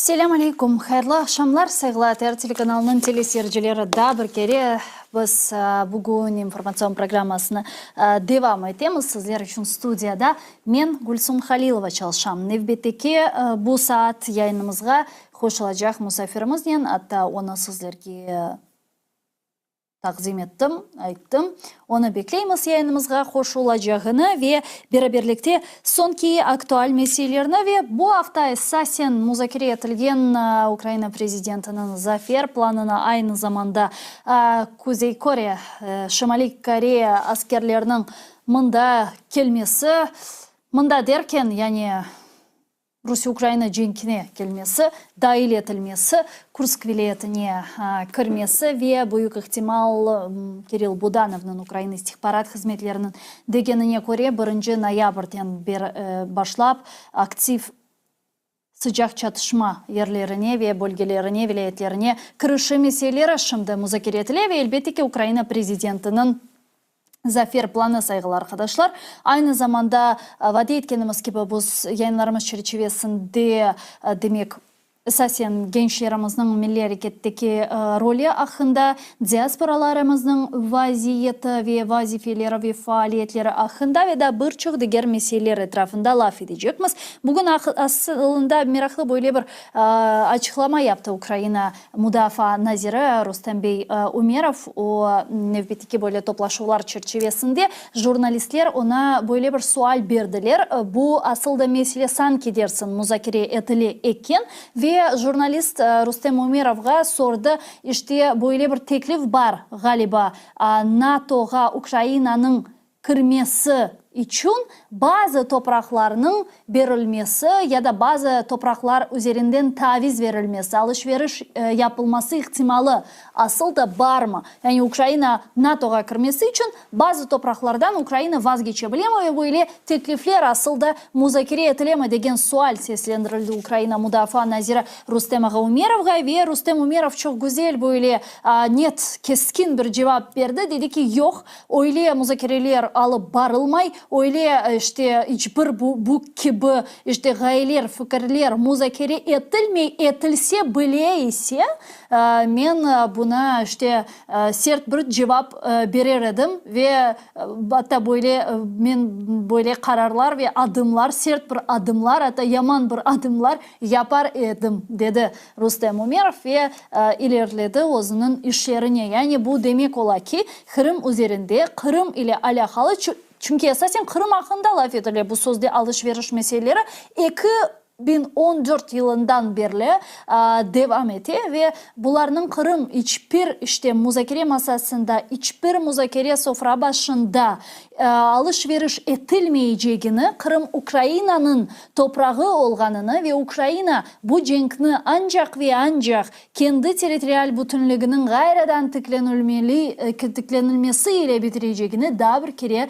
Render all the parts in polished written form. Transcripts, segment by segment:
Selâm aleyküm, hayırlı aqşamlar, sayğılı ATR telekanalınıñ teleseyircileri. Daa bir kere biz bugün informatsion programmasını devam etemiz. Sizler içün studiyada men, Gülsum Halilova çalışam. Nevbetteki bu saat yayınımızğa qoşulacaq musafirimiznen, atta onı sizlerge Taqdim ettim, ayttım. Onı bekleymiz yayınımızğa qoşulacağını ve beraberlikte soñki aktual meselelerni ve bu afta esasen muzakere etilgen Ukraina prezidentiniñ zafer planını, aynı zamanda Kuzey Kore, Şimaliy Koreya askerleriniñ mında kelmesi, mında derken, yani Rusiye-Ukraina cenkine kelmesi, dail etilmesi, Kursk vilâyetine kirmesi ve, büyük ihtimal, Kirill Budanovnıñ Ukraina istihbarat hızmetleriniñ degenine köre, birinci noyabrden başlap aktiv sıcaq çatışma yerlerine ve bölgelerine, vilâyetlerine kirişi meseleleri şimdi muzakere etile ve, elbette ki, Ukraina prezidentiniñ Zafer planı, sayğılı arqadaşlar. Aynı zamanda, vade etkenimiz kibi, biz yayınlarımız çerçivesinde, demek, esasen gençlerimizniñ milliy areketteki rolü aqqında, diasporalarımıznıñ vaziyeti ve vazifeleri ve faaliyetleri aqqında ve daa bir çoq diger meseleler etrafında laf etecekmiz. Bugün asılında meraqlı böyle bir açıqlama yaptı Ukraina Mudafaa naziri Rustem bey Umerov o, nevbetteki böyle toplaşuvlar çerçivesinde jurnalistler oña böyle bir sual berdiler, bu asıl da mesele sanki dersin muzakere etile eken ve jurnalist Rustem Umerovğa sordı, işte böyle bir teklif bar ğaliba, NATOğa Ukrainanıñ kirmesi içün bazı topraqlarnıñ berilmesi ya da bazı topraqlar üzerinden taviz verilmesi, alış-veriş yapılması ihtimalı asıl da barmı? Yani Ukraina NATOğa kirmesi içün bazı topraqlardan Ukraina vazgeçe bilemi ve böyle teklifler asıl da muzakere etilemi degen sual seslendirildi Ukraina Mudafaa naziri Rustem ağa Umerovğa ve Rustem Umerov çoq güzel böyle net, keskin bir cevap berdi, dedi ki, yoq, Öyle muzakereler alıp barılmay, öyle, işte, iç bir bu, bu kibi, işte, ğayeler, fikirler muzakere etilmey, etilse bile ise, men buna, işte, sert bir cevap berer edim ve atta böyle, men böyle qararlar ve adımlar, sert bir adımlar, atta yaman bir adımlar yapar edim, dedi Rustem Umerov ve ileriledi özüniñ işlerine. Yani bu demek ola ki, Qırım üzerinde, Qırım ile alâqalı, çünki esasen Qırım aqqında laf etile bu sözde alış-veriş meseleleri 2014 yılından berli devam ete ve bularnıñ Qırım iç bir işte muzakere masasında, iç bir muzakere sofra başında alış-veriş etilmeycegini, Qırım Ukrainanıñ toprağı olğanını ve Ukraina bu cenkni ancaq ve ancaq kendi territorial bütünliginiñ ğayrıdan tiklenilmesi ile bitirecegini daa bir kere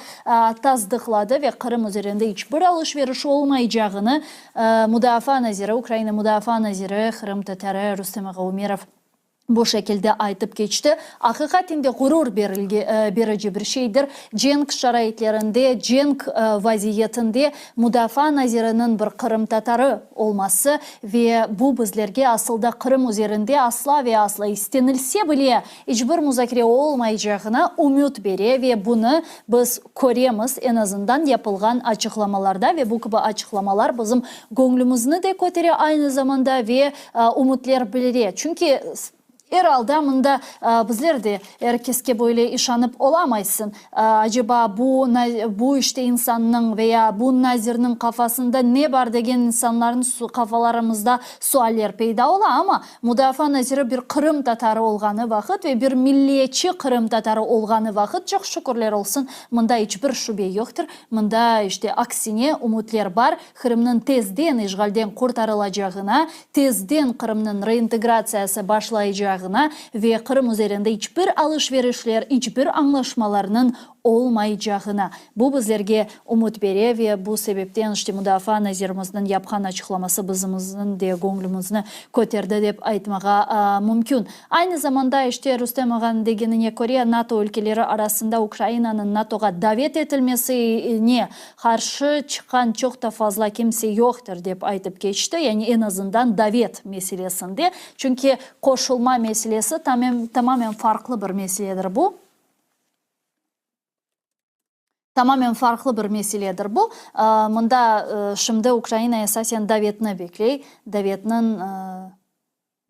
tasdıqladı ve Qırım üzerinde iç bir alış-veriş olmaycağını Mudafaa naziri, Ukraina Mudafaa naziri qırımtatarı Rustem ağa Umerov Bu şekilde aytıp keçti. Aqiqaten de ğurur berici bir şeydir. Cenk şaraitlerinde, cenk vaziyetinde mudafaa naziriniñ bir qırımtatarı olması ve bu bizlerge asılda Qırım üzerinde asla ve asla istenilse bile iç bir muzakere olmaycağına ümüt bere ve bunı biz köremiz eñ azından yapılğan açıqlamalarda ve bu kibi açıqlamalar bizim göñlümizni de kötere aynı zamanda ve ümütler bilire. Çünki. Er alda mında bizler de er keske böyle işanıp olamaysın. Aceba bu, bu işte insannıñ veya bu nazirniñ qafasında ne bar degen insanlarnıñ qafalarımızda sualler peyda ola, amma mudafaa naziri bir qırımtatarı olğanı vaqıt ve bir milliyetçi qırımtatarı olğanı vaqıt, çoq şükürler olsun, mında iç bir şübe yoqtır, mında işte aksine ümütler bar, Qırımnıñ tezden işğalden qurtarılacağına, tezden Qırımnıñ reintegratsiyası başlaycağına ve Qırım üzerinde iç bir alış-verişler, iç bir añlaşmalarnıñ olmaycağına. Bu bizlerge ümüt bere ve bu sebepten işte mudafaa nazirimizniñ yapqan açıqlaması bizimizniñ de göñlümizni köterdi dep aytmağa mümkün. Aynı zamanda işte Rustem ağanıñ degenine köre, NATO ülkeleri arasında Ukrainanıñ NATOğa davet etilmesine Qarşı çıqqan çoq da fazla kimse yoqtır, dep aytıp keçti, yani eñ azından davet meselesinde, çünki qoşulma meselesi tamamen farqlı bir meseledir bu. Tamamen farqlı bir meseledir bu. Mında şimdi Ukraina esasen davetni bekley, davetniñ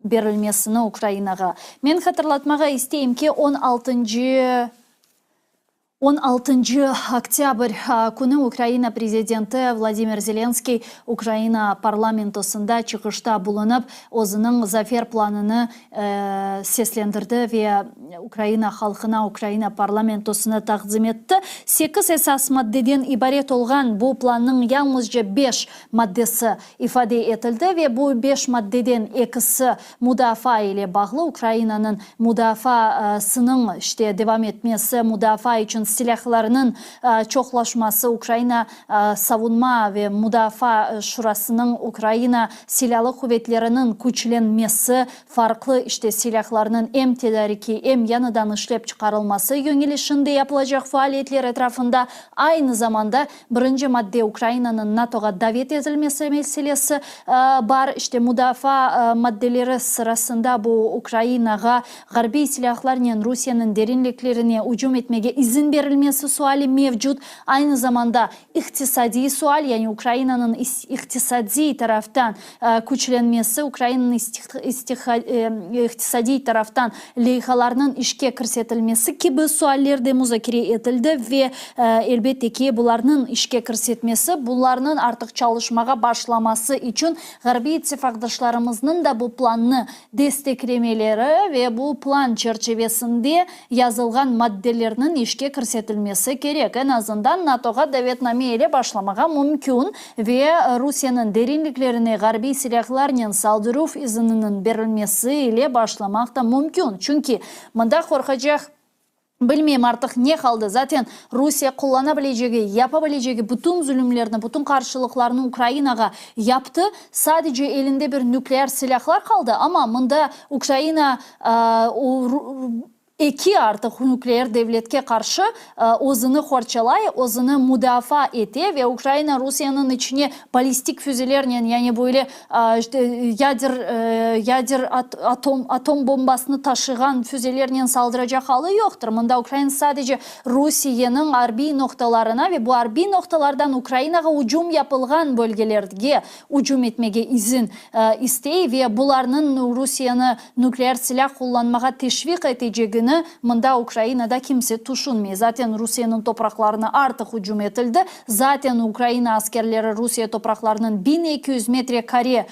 berilmesini Ukrainağa. Men hatırlatmağa isteyim ki, on altıncı on altıncı oktâbr künü Ukraina prezidenti Vladimir Zelenskıy Ukraina parlamentosında çıqışta bulunıp, özüniñ zafer planını seslendirdi ve Ukraina halqına, Ukraina parlamentosına taqdim etti. Sekiz esas maddeden ibaret olğan bu plannıñ yalnızca beş maddesi ifade etildi ve bu beş maddeden ekisi mudafaa ile bağlı, Ukrainanıñ mudafaasınıñ işte devam etmesi, mudafaa içün silâhlarnıñ çoqlaşması, Ukraina Savunma ve mudafaa şurasınıñ, Ukraina Silâlı quvetleriniñ küçlenmesi, farqlı işte silâhlarnıñ em tedariki, em yañıdan işlep çıqarılması yöñelişinde yapılacaq faaliyetler etrafında aynı zamanda Birinci madde Ukrainanıñ NATOğa davet etilmesi meselesi bar. İşte, mudafaa maddeleri sırasında bu Ukrainağa ğarbiy silâhlarnen Rusiyeniñ derinliklerine ücüm etmege izin berilmesi suali mevcut. Aynı zamanda iqtisadiy sual, yani Ukrainanıñ iqtisadiy taraftan küçlenmesi, Ukrainanıñ iqtisadiy taraftan leyhalarnıñ işke kirsetilmesi kibi sualler de muzakere etildi ve, elbette ki, bularnıñ işke kirsetmesi, bularnıñ artıq çalışmağa başlaması içün Ğarbiy ittifaqdaşlarımıznıñ da bu plannı desteklemeleri ve bu plan çerçivesinde yazılğan maddelerniñ işke kirsetilmesi kerek. Eñ azından NATOğa davetname ile başlamağa mümkün ve Rusiyeniñ derinliklerine ğarbiy silâhlarnen saldıruv izininiñ berilmesi ile başlamaq da mümkün. Çünki mında qorqacaq bilmeyim artıq ne qaldı. Zaten Rusiye qullana bilecegi, yapa bilecegi bütün zulümlerni, bütün qarşılıqlarnı Ukrainağa yaptı. Sadece elinde bir nükleer silâhlar qaldı, amma mında Ukraina Eki artıq nükleer devletke qarşı özüni qorçalay, özüni mudafaa ete ve Ukraina Rusiyeniñ içine ballistik füzelernen, yani böyle işte yader yader atom atom bombasını taşığan füzelernen saldıracaq alı yoqtır. Mında Ukraina sadece Rusiyeniñ arbiy noqtalarına ve bu arbiy noqtalardan Ukrainağa ücüm yapılğan bölgelerge ücüm etmege izin istey ve bularnıñ Rusiyeni nükleer silâ qullanmağa teşviq etecegini mında Ukrainada kimse tüşünmey. Zaten Rusiyeniñ topraqlarına artıq ücüm etildi. Zaten Ukraina askerleri Rusiye topraqlarınıñ 1200 metre kare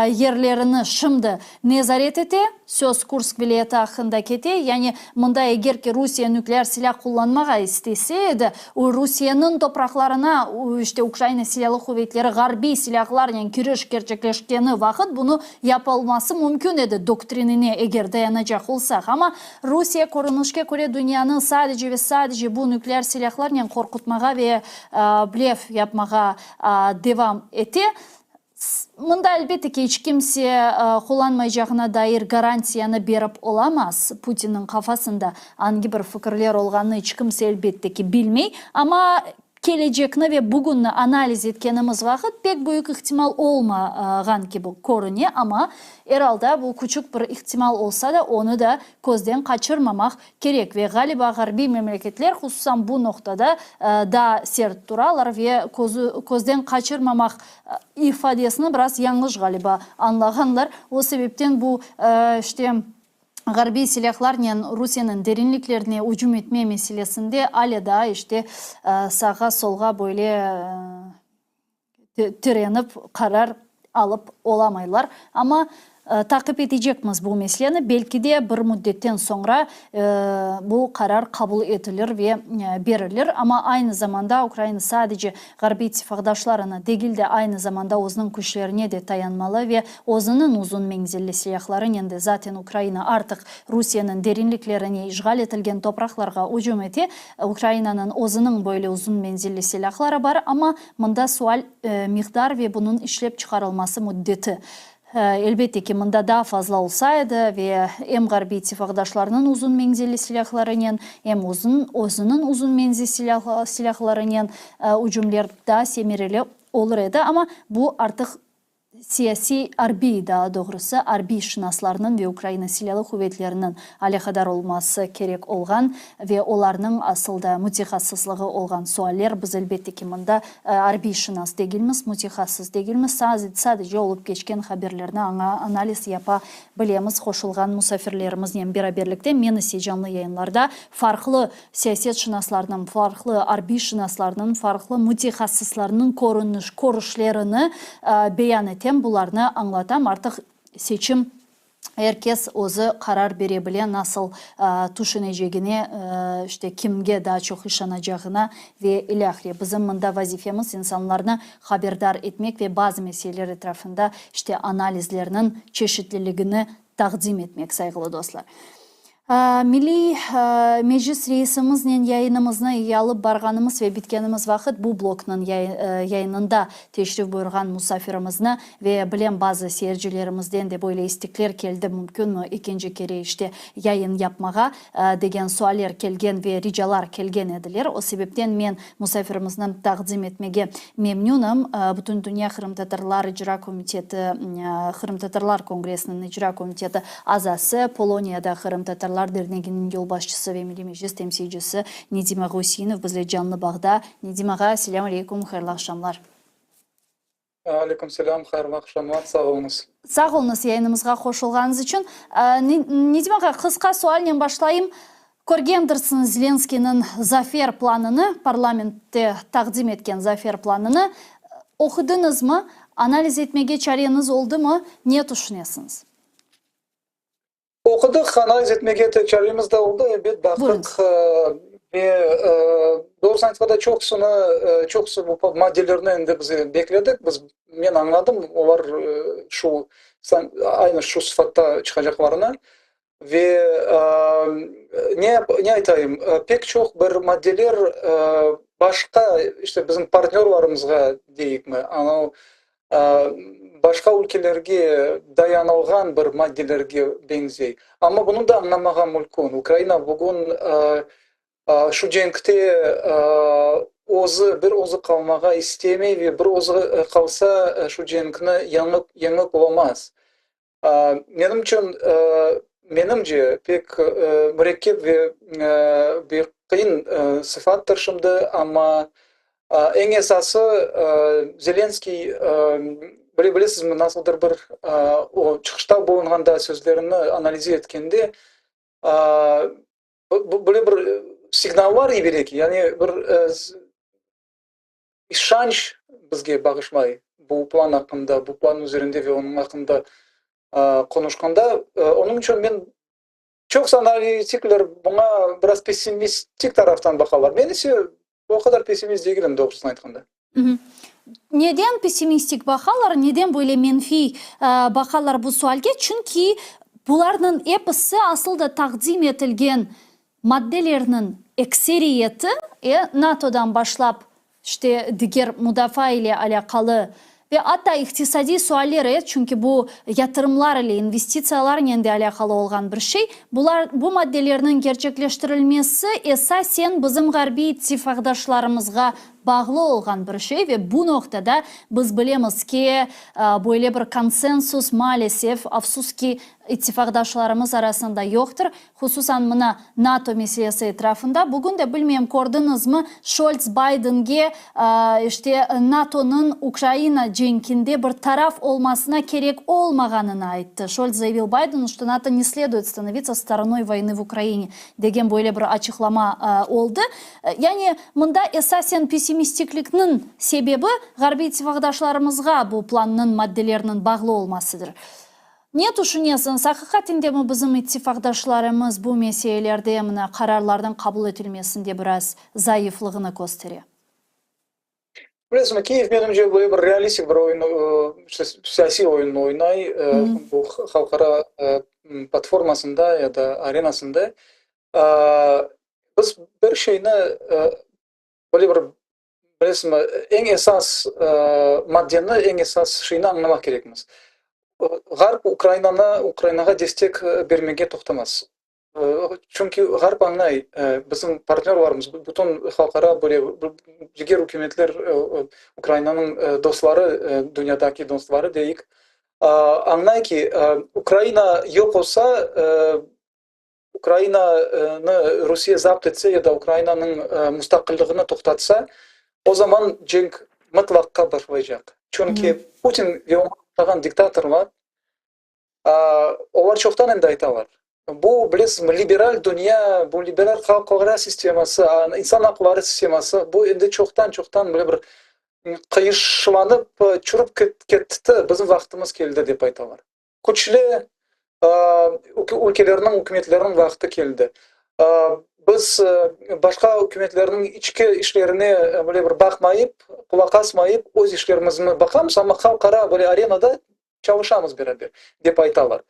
yerlerini şimdi nezaret ete. Söz Kursk vilâyeti aqqında kete. Yani mında eger ki Rusiye nükleer silâ qullanmağa istese edi, Rusiyeniñ topraqlarına işte Ukraina Silâlı quvetleri ğarbiy silâhlarnen kiriş kerçekleşkeni vaqıt bunı yapılması mümkün edi, doktrinine eger dayanacaq olsaq. Amma Rusiye körünişke köre dünyanı sadece ve sadece bu nükleer silâhlarnen qorqutmağa ve blef yapmağa devam ete. Mında, elbette ki, iç kimse qullanmaycağına dair garantiyanı berip olamaz. Putinniñ qafasında angi bir fikirler olğanını iç kimse, elbette ki, bilmey. Amma kelecekni ve bugünni analiz etkenimiz vaqıt pek büyük ihtimal olmağan kibi körüne, amma er alda bu küçük bir ihtimal olsa da, onı da közden qaçırmamaq kerek ve, ğaliba, ğarbiy memleketler, hususan bu noqtada daa sert turalar ve közden qaçırmamaq ifadesini biraz yañlış, ğaliba, añlağanlar. O sebepten bu, işte. Ğarbiy silâhlarnen Rusiyeniñ derinliklerine ücüm etme meselesinde ale daa işte sağğa-solğa böyle tirenip qarar alıp olamaylar. Amma taqip etecekmiz bu meseleni, belki de bir müddetten soñra bu qarar qabul etilir ve berilir. Amma aynı zamanda Ukraina sadece Ğarbiy ittifaqdaşlarına degil de, aynı zamanda özüniñ küçlerine de tayanmalı ve özüniñ uzun menzilli silâhlarınen de, zaten Ukraina artıq Rusiyeniñ derinliklerine, işğal etilgen topraqlarğa ücüm ete, Ukrainanıñ özüniñ böyle uzun menzilli silâhları bar, amma mında sual miqdar ve bunıñ işlep çıqarılması müddeti. Elbette ki, mında daa fazla olsa edi ve em Ğarbiy ittifaqdaşlarnıñ uzun menzilli silâhlarınen, em özüniñ uzun menzil silâhlarınen ücümler daa semereli olur edi, amma bu artıq siyasiy, arbiy, daa doğrusı, arbiyşınaslarnıñ ve Ukraina Silâlı Quvetleriniñ alâqadar olması kerek olğan ve olarnıñ asıl da mütehassıslığı olğan sualler. Biz, elbette ki, mında arbiyşınas degilmiz, mütehassıs degilmiz, sadece olıp keçken haberlerni analiz yapa bilemiz qoşulğan musafirlerimiznen beraberlikte. Men ise canlı yayınlarda farqlı siyasetşınaslarnıñ, farqlı arbiyşınaslarnıñ, farqlı mütehassıslarnıñ körüniş, körüşlerini beyan etem, bularnı añlatam. Artıq seçim Er kes özü qarar bere bile, nasıl tüşünecegine, işte, kimge daa çoq işanacağına ve ilâhre. Bizim mında vazifemiz, insanlarnı haberdar etmek ve bazı meseleler etrafında, işte, analizlerniñ çeşitliligini taqdim etmek, sayğılı dostlar. Milliy Meclis reisimiznen yayınımıznı alıp barğanımız ve bitkenimiz vaqıt bu bloknıñ yayınında teşrif buyurğan musafirimizni ve bilem bazı seyircilerimizden de böyle istekler keldi, mümkünmi ekinci kere işte yayın yapmağa degen sualler kelgen ve ricalar kelgen ediler. O sebepten men musafirimizni taqdim etmege memnünim. Bütündünya qırımtatarlar icra komiteti, Qırımtatarlar kongressiniñ icra komiteti azası, Poloniyada Qırımtatarlar derneginiñ yolbaşçısı ve Milliy Meclis temsilcisi Nedim ağa Üseinov bizle canlı bağda. Nedim ağa, selâm aleykum, hayırlı aqşamlar. Aleyküm selâm, hayırlı aqşamlar, sağ oluñız. Sağ oluñız yayınımızğa qoşulğanıñız içün. Nedim ağa, qısqa sualnen başlayım. Körgendirsiñiz Zelenskıynıñ zafer planını, parlamentte taqdim etken zafer planını. Oqudıñızmı? Analiz etmege çareñiz oldımı? Ne tüşünesiñiz? Oqudıq, analiz etmege de çaremiz de oldı, ebet, baqtıq ve doğrusını aytqanda çoqusını, çoqusı bu maddelerni endi biz bekledik, biz, men añladım, olar şu, aynı şu sıfatta çıqacaqlarını. Ve ne, ne aytayım, pek çoq bir maddeler başqa, işte bizim partnörlarımızğa deyikmi, anau başqa ülkelerge dayanılğan bir maddelerge beñzey. Amma bunı da añlamağa mülkün. Ukraina bugün şu cenkte özü, bir özü qalmağa istemey ve bir özü qalsa, şu cenkni yeñip, yeñip olamaz. Menim içün, menimce, pek mürekkep ve bir qıyın sıfattır şimdi, amma eñ esası, Zelenskıy, bile bilesizmi, nasıldır bir o çıqışta bulunğanda, sözlerini analize etkende, böyle bir signallar yibere ki, yani bir İşanç bizge bağışlay bu plan aqqında, bu plan üzerinde ve onıñ aqqında qonuşqanda. Onıñ içün men, çoqusı analitikler buña biraz pessimistik taraftan baqalar. Men ise o qadar pessimist degilim, doğrusını aytqanda. Neden pessimistik baqalar, neden böyle menfiy baqalar bu sualge? Çünki bularnıñ episi asıl da taqdim etilgen Maddelerniñ ekseriyeti, NATOdan başlap, işte, diger mudafaa ile alâqalı ve atta iqtisadiy sualler, e, çünki bu yatırımlar ile, investitsiyalarnen de alâqalı olğan bir şey, bular, bu maddelerniñ kerçekleştirilmesi esasen bizim ğarbiy ittifaqdaşlarımızğa. bağlı olğan bir şey ve bu noqtada biz bilemiz ki, böyle bir konsensus maalesef, afsus ki, ittifaqdaşlarımız arasında yoqtır. Hususan mına NATO meselesi etrafında. Bugün de, bilmeyim, kördiñizmi, Şolts Baydenge, işte, NATOnıñ Ukraina cenkinde bir taraf olmasına kerek olmağanını ayttı. Şolts zayavil Baydenu, çto NATO ne sleduyet stanovitsa storonoy voynı v Ukraine, degen böyle bir açıqlama oldı. Yani, mında esasen pessimistiklikniñ sebebi ğarbiy ittifaqdaşlarımızğa bu plannıñ maddeleriniñ bağlı olmasıdır. Ne tüşünesiñiz, aqiqaten de mi bizim ittifaqdaşlarımız bu meselelerde, mına, qararlarnıñ qabul etilmesinde biraz zayıflığını köstere? Bilesiñmi, Kiyev, menimce, böyle bir realistik bir oyun, siyasiy oyunnı oynay bu halqara platformasında ya da arenasında. Biz bir şeyni böyle bir, bilesiñmi, eñ esas maddeni, eñ esas şeyni añlamaq kerekmiz. Ğarp Ukrainanı, Ukrainağa destek bermege toqtamaz. Çünki Ğarp añlay, bizim partnörlarımız, bütün halqara böyle diger ükümetler, Ukrainanıñ dostları, dünyadaki dostları deyik, añlay ki, Ukraina yoq olsa, Ukrainanı Rusiye zapt etse ya da Ukrainanıñ mustaqilligini toqtatsa, o zaman cenk mıtlaqqa başlaycaq. Çünki Putin ve oña oşağan diktatorlar, olar çoqtan endi aytalar, bu, bilesizmi, liberal dünya, bu liberal halqara sisteması, insan aqları sisteması, bu endi çoqtan-çoqtan böyle bir qıyışlanıp, çürüp ketti, bizim vaqtımız keldi, dep aytalar. Küçlü ülkelerniñ ükümetleriniñ vaqtı keldi. Biz başqa ükümetlerniñ içki işlerine böyle bir baqmayıp, qulaq asmayıp, öz işlerimizni baqamız, amma halqara böyle arenada çalışamız beraber, dep aytalar.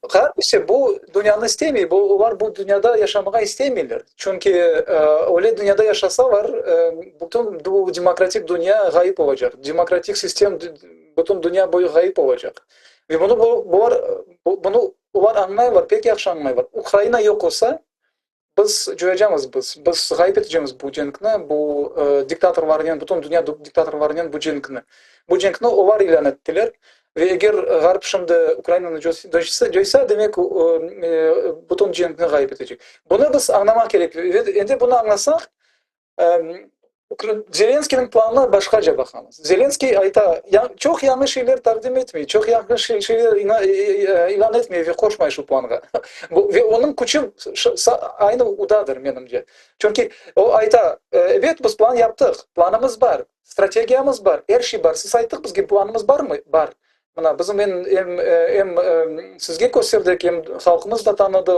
Ğarp ise bu dünyanı istemey, bu, olar bu dünyada yaşamağa istemeyler. Çünki öyle dünyada yaşasalar, bütün bu demokratik dünya ğayıp olacaq, demokratik sistem bütün dünya boyu ğayıp olacaq. Ve bunı bular, bunı olar añlaylar, pek yahşı añlaylar. Ukraina yoq olsa, Biz coyacamız biz. Biz ğayıp etecemiz bu cenkni, bu diktatorlarnen, bütün dünya diktatorlarnen bu cenkni. Bu cenkni olar ilân ettiler ve eger Ğarp şimdi Ukrainanı coysa, demek bütün cenkni ğayıp etecek. Bunı biz añlamaq kerek. Ve endi bunı añlasaq, Zelenskıynıñ planına başqaca baqamız. Zelenskıy ayta, çoq yañı şeyler taqdim etmey, çoq yañı şeyler ilân etmey ve qoşmay şu planğa. Ve onıñ küçü aynı udadır, menimce. Çünki o ayta, ebet, biz plan yaptıq, planımız bar, strategiyamız bar, er şey bar. Siz ayttıq bizge, planımız barmı? Bar. Mına, bizim em, em, em sizge kösterdik, em halqımız da tanıdı,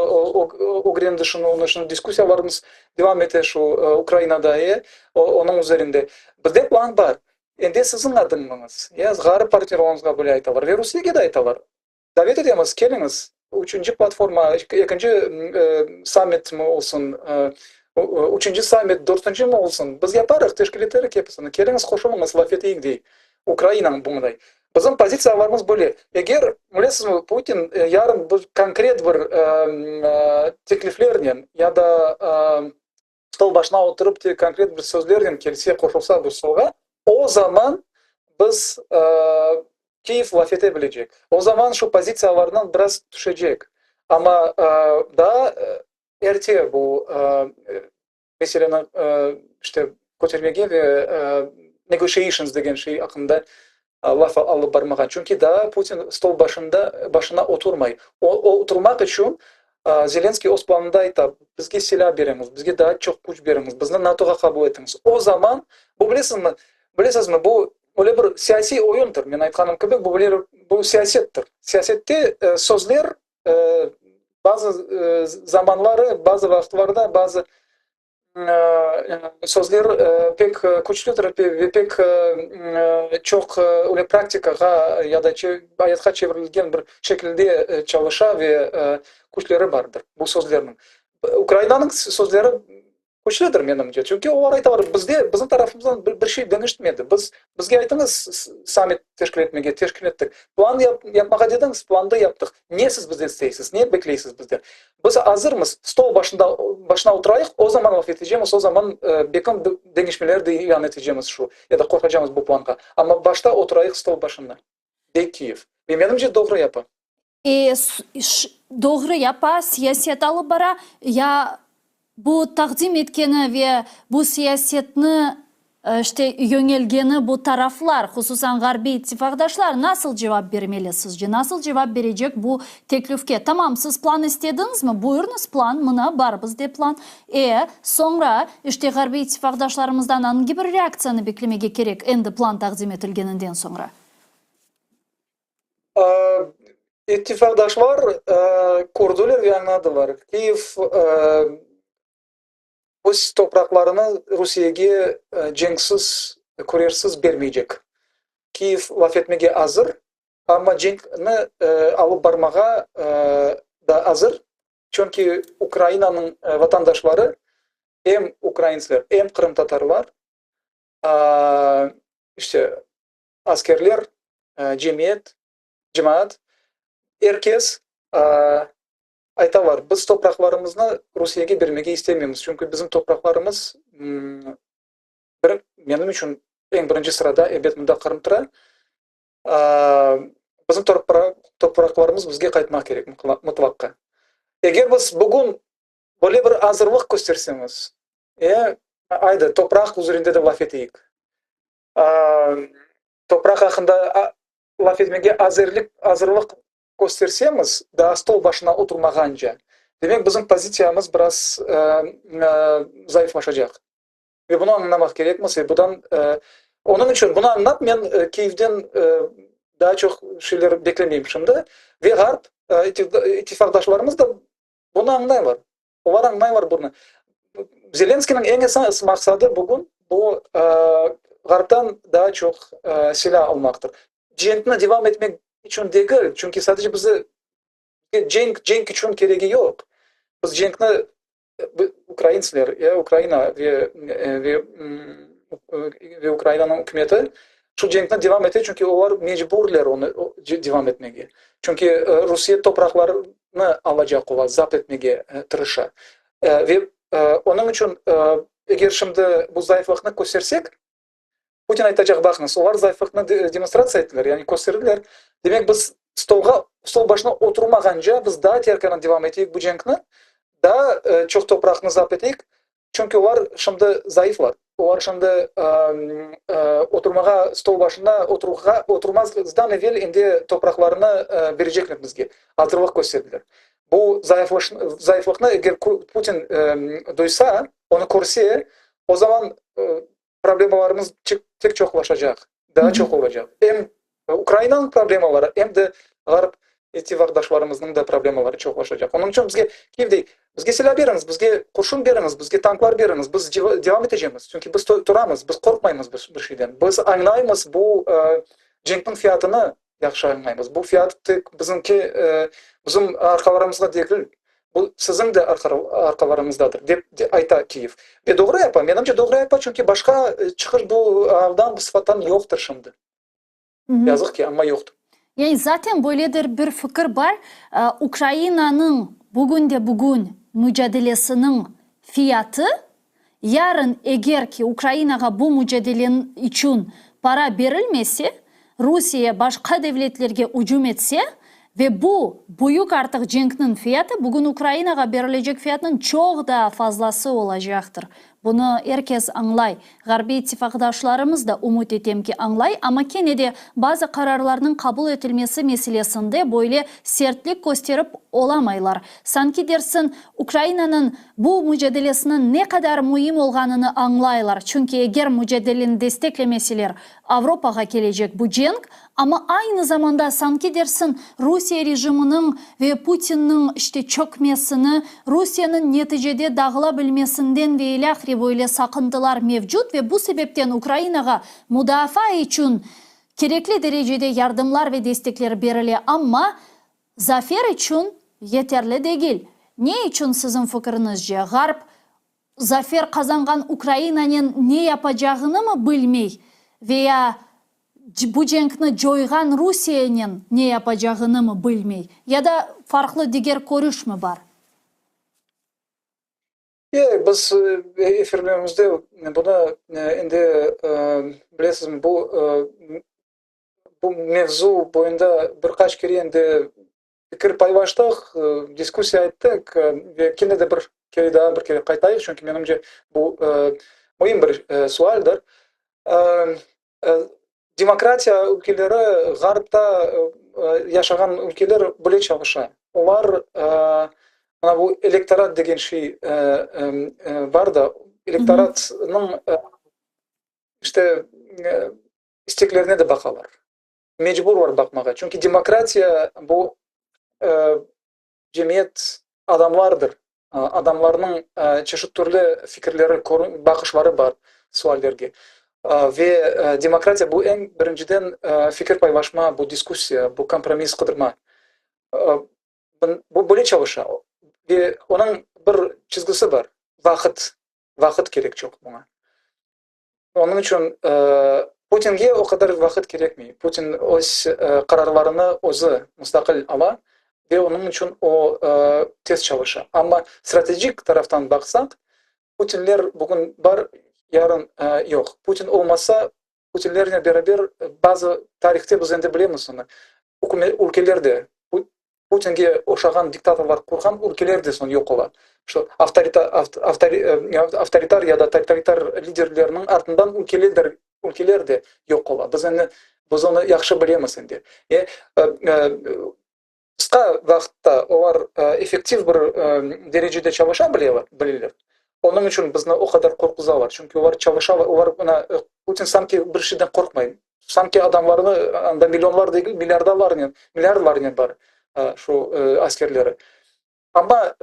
ögrendi şunı, onı, şunı, diskussiyalarımız devam ete şu Ukrainada, e, onıñ üzerinde. Bizde plan bar. Endi siziñ adımıñız, ya, ğarip partnörlarımızğa böyle aytalar ve Rusiyege de aytalar. Davet etemiz, keliñiz, üçünci platforma, ekinci sammitmi olsun, üçünci sammit, dörtüncimi olsun, biz yaparıq, teşkil eterik episini, keliñiz, qoşulıñız, laf eteyik, dey. Ukrainanıñ bunday. Bizim pozitsiyalarımız böyle. Eger, bilesizmi, Putin yarın bir konkret bir tekliflernen ya da stol başına oturıp konkret bir sözlernen kelse, qoşulsa bu stolğa, o zaman biz Kiyev laf ete bilecek. O zaman şu pozitsiyalarından biraz tüşecek. Amma daa erte bu meseleni işte kötermege ve negotiations degen şey aqqında laf alıp barmağa. Çünki daa Putin stol başında başına oturmay. O, oturmaq içün Zelenskiy öz planında ayta, bizge silâ beriñiz, bizge daa çoq küç beriñiz, bizni NATOğa qabul etiñiz. O zaman, bu bilesizmi, bilesizmi, bu öyle bir siyasiy oyundır, men aytqanım kibi, bu bu siyasettir. Siyasette sözler Bazı zamanları, bazı vaqıtlarda bazı sözler pek küçlüdir ve pek çoq öyle praktikağa ya da ayatqa çevirilgen bir şekilde çalışa ve küçleri bardır bu sözlerniñ. Ukrainanıñ sözleri. Küçlüdir, menimce. Çünki olar aytalar, bizde, bizim tarafımızdan bir şey deñişmedi. Biz, bizge aytıñız sammit teşkil etmege, teşkil ettik. Plan yapmağa dediñiz, plandı yaptıq. Ne siz bizden isteysiz, ne bekleysiz bizden? Biz azırmız, stol başında, başına oturayıq, o zaman laf etecemiz, o zaman belkim deñişmeler de ilân etecemiz şu, ya da qoşacamız bu planğa. Amma başta oturayıq stol başında, dey Kiyev. Ve menimce doğru yapa. E, doğru yapa, siyaset alıp bara, ya bu taqdim etkeni ve bu siyasetni, işte, yöñelgeni bu taraflar, hususan ğarbiy ittifaqdaşlar nasıl cevap bermeli sizce? Nasıl cevap berecek bu teklifke? Tamam, siz plan istediñizmi? Buyurıñız plan, mına, bar bizde plan. E, soñra, işte, ğarbiy ittifaqdaşlarımızdan angi bir reaktsiyanı beklemege kerek endi plan taqdim etilgeninden soñra? İttifaqdaşlar kördiler ve añladılar, Kiyev öz topraqlarını Rusiyege cenksiz, küreşsiz bermeycek. Kiyev laf etmege azır, amma cenkni alıp barmağa da azır, çünki Ukrainanıñ vatandaşları, em ukraintsler, em qırımtatarlar, işte, askerler, cemiyet, cemaat, er kes aytalar, biz topraqlarımıznı Rusiyege bermege istemeymiz, çünki bizim topraqlarımız, bir, menim içün eñ birinci sırada, ebet, mında Qırım tura, bizim topraqlarımız bizge qaytmaq kerek mıtlaqqa. Eger biz bugün böyle bir azırlıq köstersemiz, e, ayda, topraq üzerinde de laf eteyik, Topraq aqqında laf etmege azerlik, azırlıq köstersemiz, daa stol başına oturmağance, demek, bizim pozitsiyamız biraz zayıflaşacaq. Ve bunı añlamaq kerekmiz. Ve budan, onıñ içün bunı añlap, men Kiyevden daa çoq şeyler beklemeyim şimdi. Ve Ğarp ittifaqdaşlarımız da bunı añlaylar. Olar añlaylar bunı. Zelenskıynıñ eñ esas maqsadı bugün bu Ğarptan daa çoq silâ almaqtır. Cenkni devam etmek içün degil, çünki sadece bizi cenk cenk içün keregi yoq. Biz cenkni ukraintsler, ya Ukraina ve ve ve Ukrainanıñ ükümeti şu cenkni devam ete, çünki olar mecburler onı devam etmege. Çünki Rusiye topraqları nı alacaq ola, zapt etmege tırışa. Ve onıñ içün, eger şimdi bu zayıflıqnı köstersek, Putin aytacaq, baqıñız, olar zayıflıqnı demonstratsiya ettiler, yani kösterdiler, demek biz stolğa, stol başına oturmağance biz daa terkenen devam eteyik bu cenkni, daa çoq topraqnı zapt eteyik, Çünki olar şimdi zayıflar. Olar şimdi oturmağa, stol başında oturğa, oturmazdan evel endi topraqlarını berecekler bizge. Azırlıq kösterdiler. Bu zayıflıqnı eger Putin duysa, onı körse, o zaman problemalarımız tek çoqlaşacaq, daa çoq olacaq. Em Ukrainanıñ problemaları, em de Ğarp ittifaqdaşlarımıznıñ da problemaları çoqlaşacaq. Onıñ içün bizge Kiyev dey, bizge silâ beriñiz, bizge qurşun beriñiz, bizge tanklar beriñiz, biz devam etecemiz. Çünki biz turamız, biz qorqmaymız bir şeyden. Biz añlaymız bu cenkniñ fiyatını yahşı añlaymız. Bu fiyat tek bizimki, bizim arqalarımızda degil, bu siziñ de arqalarıñızdadır, dep ayta Kiyev. Ve doğru yapa, menimce doğru yapa, çünki başqa çıqış bu aldan, bu sıfattan yoqtır şimdi. Yazıq ki, amma yoqtır. Yani zaten böyledir bir fikir bar, Ukrainanıñ bugünde-bugün mücadelesiniñ fiyatı, yarın eger ki Ukrainağa bu mücadele içün para berilmese, Rusiye başqa devletlerge ücüm etse ve bu büyük artıq cenkniñ fiyatı bugün Ukrainağa berilecek fiyatnıñ çoq daa fazlası olacaqtır. Bunı er kes añlay. Ğarbiy ittifaqdaşlarımız da, ümüt etem ki, añlay, amma kene de bazı qararlarnıñ qabul etilmesi meselesinde böyle sertlik kösterip olamaylar. Sanki dersin, Ukrainanıñ bu mücadelesiniñ ne qadar müim olğanını añlaylar, çünki eger mücadeleni desteklemeseler, Avropağa kelecek bu cenk, amma aynı zamanda sanki dersin Rusiye rejiminiñ ve Putinniñ işte çökmesini, Rusiyeniñ neticede dağıla bilmesinden ve ilâhre böyle saqıntılar mevcut ve bu sebepten Ukrainağa mudafaa içün kerekli derecede yardımlar ve destekler berile, amma zafer içün yeterli degil. Ne içün siziñ fikiriñizce Ğarp. Zafer qazanğan Ukrainanen ne yapacağınımı bilmey veya bu cenkni coyğan Rusiyenen ne yapacağınımı bilmey ya da farqlı diger körüşmi bar? E, biz efirlerimizde bunı endi bilesizmi, bu bu mevzu boyunda bir qaç kere endi fikir paylaştıq, diskussiya ettik ve kene de bir kere daa bir kere qaytayıq, çünki menimce bu müim bir sualdir. Demokratiya ülkeleri, Ğarpta yaşağan ülkeler böyle çalışa. Olar, mına bu elektorat degen şey bar da, elektoratnıñ işte isteklerine de baqalar. Mecburlar baqmağa. Çünki demokratiya bu cemiyet adamlardır. Adamlarnıñ çeşit türlü fikirleri, baqışları bar suallerge. Ve demokratiya bu eñ birinciden fikir paylaşma, bu diskussiya, bu kompromiss qıdırma. Bu böyle çalışa. Ve onıñ bir çizgisi bar, vaqıt. Vaqıt kerek çoq buña. Onıñ içün Putinge o qadar vaqıt kerekmey. Putin öz qararlarını özü mustaqil ala ve onıñ içün o tez çalışa. Amma strategik taraftan baqsaq, Putinler bugün bar, yarın yoq. Putin olmasa, Putinlernen beraber bazı tarihte biz endi bilemiz onı, ülkeler de Putinge oşağan diktatorlar qurğan ülkeler de soñ yoq ola. Şu avtoritar ya da totalitar liderlerniñ artından ülkeler ülkeler de yoq ola. Biz endi biz onı yahşı bilemiz endi. E, qısqa vaqıtta olar effektiv bir derecede çalışa bileler. Onıñ içün bizni o qadar qorquzalar. Çünki olar çalışalar, olar mına Putin sanki bir şeyden qorqmay. Sanki adamlarnı anda millionlar degil, milliardalarnen, milliardlarnen bar şu askerleri. Amma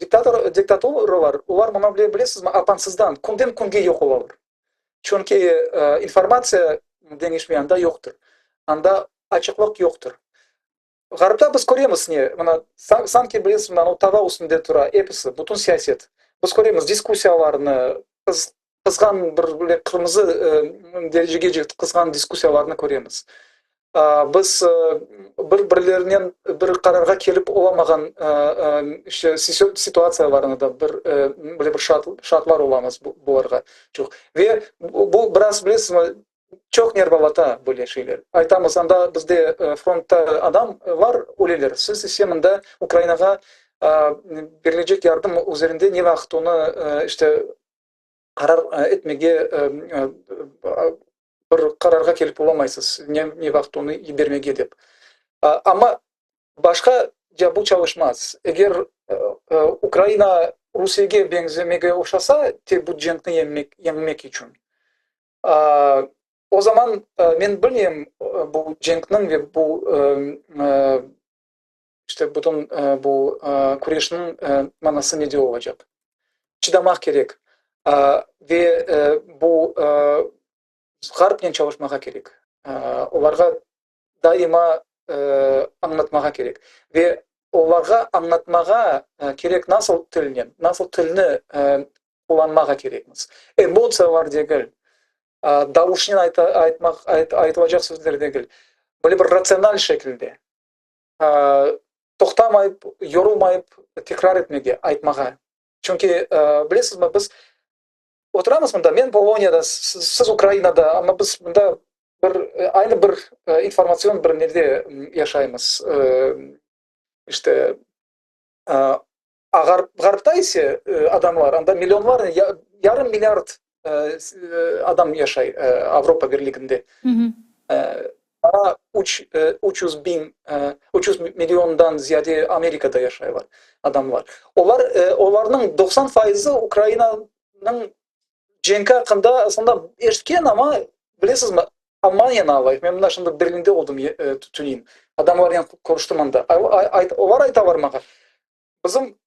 diktator, diktaturalar, olar mına bilesizmi, apansızdan, künden künge yoq olalar. Çünki informatsiya deñişme anda yoqtır. Anda açıqlıq yoqtır. Ğarpta biz köremiz ne, mına, sanki bilesizmi, anav tava üstünde tura episi, bütün siyaset. Biz köremiz diskussiyalarnı, qızğan bir böyle qırmızı derecegece qızğan diskussiyalarnı köremiz. Biz bir-birlerinen bir qararğa kelip olamağan işte situatsiyalarını da bir böyle bir şaatlar olamız bularğa çoq. Ve bu biraz bilesizmi, çoq nervalata böyle şeyler. Aytamız, anda bizde frontta adam var, öleler. Siz ise mında Ukrainağa berilecek yardım üzerinde ne vaqıt onı işte qarar etmege bir qararğa kelip olamaysız, ne, ne vaqıt onı yibermege dep. Amma başqa ya bu çalışmaz. Eger Ukraina Rusiyege beñzemege oşasa, tek bu cenkni yeñmek, yeñmek içün, o zaman men bilmeyim bu cenkniñ ve bu işte bütün bu küreşniñ manası nede olacaq. Çıdamaq kerek ve bu Ğarpnen çalışmağa kerek. Olarğa daima añlatmağa kerek. Ve olarğa añlatmağa kerek nasıl tilnen, nasıl tilni qullanmağa kerekmiz. Emotsiyalar degil, davuşnen aytmaq, aytılacaq sözler degil. Böyle bir ratsional şekilde. Toqtamayıp, yorulmayıp tekrar etmege, aytmağa. Çünki, bilesizmi, biz oturamız mında, men Poloniyada, siz Ukrainada, amma biz mında bir aynı bir informatsion bir nede yaşaymız. İşte, Ğarpta ise adamlar, anda millionlar, yarım milliard adam yaşay Avropa Birliginde. Daa 300 biñ, 300 milliondan ziyade Amerikada yaşaylar adamlar. Olar, olarnıñ 90 fayızı Ukrainanıñ cenki aqqında aslında eşitken, amma bilesizmi, Almaniyanı alayıq, men mına şimdi Berlinde oldım tünevin, adamlarnen körüştim anda. Olar aytalar maña, bizim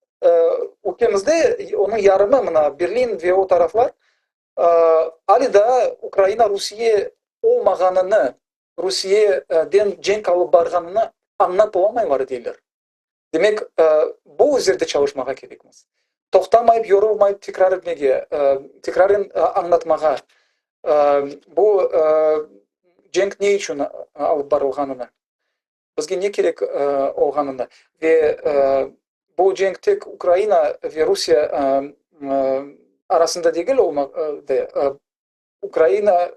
ülkemizde onıñ yarımı, mına Berlin ve o taraflar, Ali daa Ukraina Rusiye olmağanını, Rusiyeden cenk alıp barğanını añlap olamaylar, deyler. Demek, bu üzerde çalışmağa kerekmiz. Toqtamayıp, yorulmayıp tekrar etmege, tekraren añlatmağa, bu cenk ne içün alıp barılğanını, bizge ne kerek olğanını ve bu cenk tek Ukraina ve Rusiye arasında degil olmaq, Ukraina,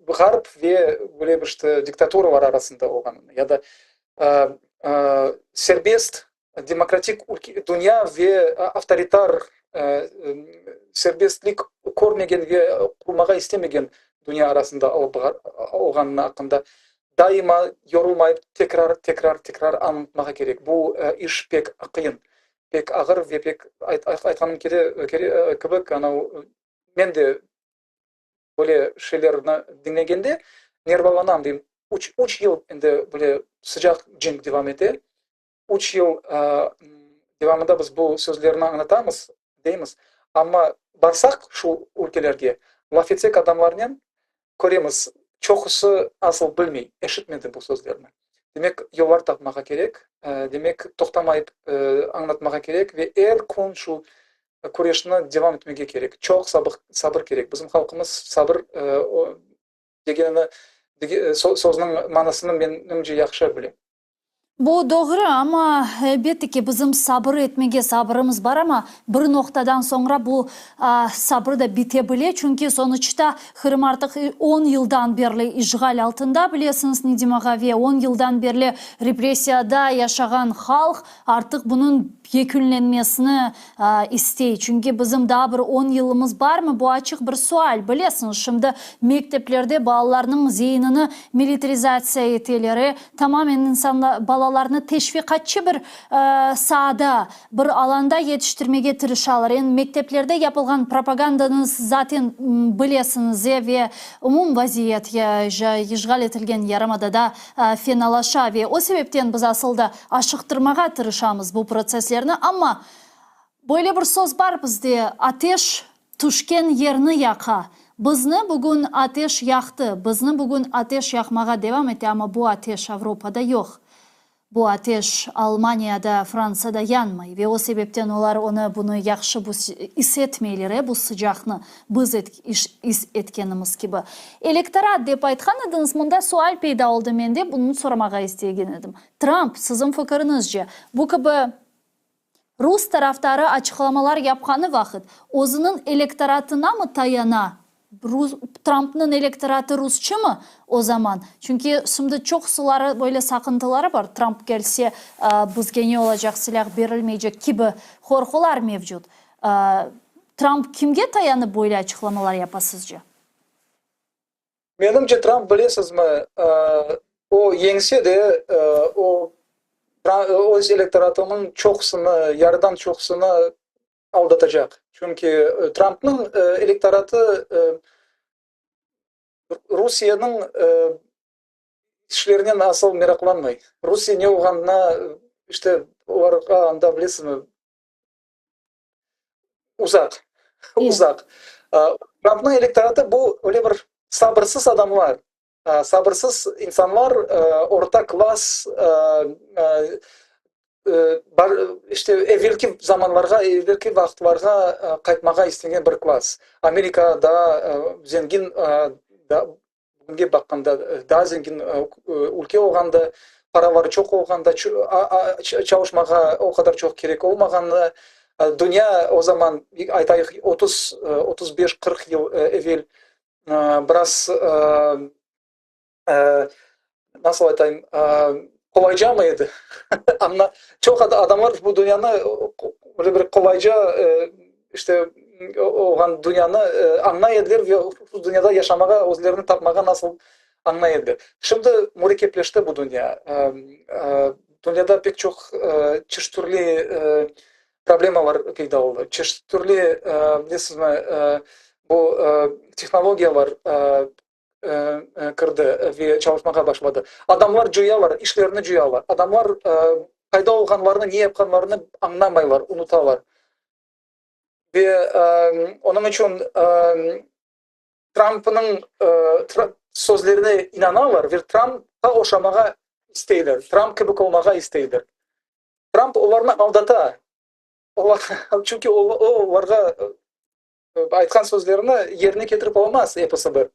Ğarp ve böyle bir işte diktaturalar arasında olğanını ya da serbest demokratik dünya ve avtoritar serbestlik körmegen ve qurmağa istemegen dünya arasında olğanını aqqında daima yorulmayıp tekrar, tekrar, tekrar añlatmağa kerek. Bu iş pek qıyın, pek ağır ve pek aytqanım kibi, anav Men de böyle şeylerni diñlegende nervalanam, deyim, üç, üç yıl endi böyle sıcaq cenk devam ete, üç yıl devamında biz bu sözlerni añlatamız, deymiz, amma barsaq şu ülkelerge, laf etsek adamlarnen, köremiz, çoqusı asıl bilmey, eşitmedi bu sözlerni. Demek, yollar tapmağa kerek, demek, toqtamayıp añlatmağa kerek ve er kün şu küreşni devam etmege kerek. Çoq sabır kerek. Bizim halqımız sabır degenini, sözniñ manasını menimce yahşı bile. Bu doğru, amma elbette ki, bizim sabır etmege sabırımız bar, amma bir noqtadan soñra bu sabır da bite bile, çünki sonuçta Qırım artıq on yıldan berli işğal altında, bilesiñiz, Nedim ağa, ve on yıldan berli repressiyada yaşağan halq artıq bunıñ yekünlenmesini istey. Çünki bizim daa bir on yılımız barmı, bu açıq bir sual. Bilesiñiz, şimdi mekteplerde balalarnıñ zeinini militarizatsiya eteler, tamamen insanlar, balalarnı teşviqatçı bir saada, bir alanda yetiştirmege tırışalar. Endi mekteplerde yapılğan propagandanı zaten bilesiñiz, ve umum vaziyet işğal etilgen yarımadada fenalaşa ve o sebepten biz asıl da aşıqtırmağa tırışamız bu protsesslerni. Amma böyle bir söz bar bizde, ateş tüşken yerni yaqa. Bizni bugün ateş yaqtı, bizni bugün ateş yaqmağa devam ete, amma bu ateş Avropada yoq. Bu ateş Almaniyada, Fransada yanmay ve o sebepten olar onı, bunı yahşı bu is etmeyler, e, bu sıcaqnı, biz is etkenimiz kibi. Elektorat dep aytqan ediñiz, mında sual peyda oldı mende, bunı soramağa istegen edim. Tramp, siziñ fikiriñizce, bu kibi rus tarafdarı açıqlamalar yapqanı vaqıt, özüniñ elektoratınamı tayana, Trampnıñ elektoratı rusçımı o zaman? Çünki şimdi çoqsuları böyle saqıntıları bar, Tramp kelse, bizge ne olacaq, silâh berilmeycek kibi qorqular mevcut. Tramp kimge tayanıp böyle açıqlamalar yapa sizce? Menimce, Tramp, bilesizmi, o yeñse de, o öz elektoratınıñ çoqusını, yarıdan çoqusını aldatacaq. Çünki Trampnıñ elektoratı Rusiyeniñ işlerinen asıl meraqlanmay. Rusiye ne olğanına, işte, olarğa anda, bilesizmi, uzaq, uzaq. Trampnıñ elektoratı bu öyle bir sabırsız adamlar. Sabırsız insanlar, orta klass, bar, işte, evelki zamanlarğa, evelki vaqıtlarğa qaytmağa istegen bir klass. Amerika daa zengin, bugünge baqqanda daa zengin ülke olğanda, paraları çoq olğanda, çalışmağa o qadar çoq kerek olmağanda, dünya o zaman, aytayıq, 30, 35, 40 yıl evel biraz, nasıl aytayım, qolaycamı edi? Amma çoq adamlar bu dünyanı böyle bir qolayca, işte, olğan dünyanı añlay ediler ve bu dünyada yaşamağa, özlerini tapmağa nasıl añlay ediler. Şimdi mürekkepleşti bu dünya. Dünyada pek çoq çeşit türlü problemalar peyda oldı. Çeşit türlü, bilesizmi, bu tehnologiyalar kirdi ve çalışmağa başladı. Adamlar coyalar, işlerini coyalar. Adamlar qayda olğanlarını, ne yapqanlarını añlamaylar, unutalar. Ve onıñ içün Trampnıñ sözlerine inanalar ve Trampqa oşamağa isteyler, Tramp kibi olmağa isteyler. Tramp olarnı aldata. Olar, çünki o, olarğa aytqan sözlerini yerine ketirip olamaz episi bir.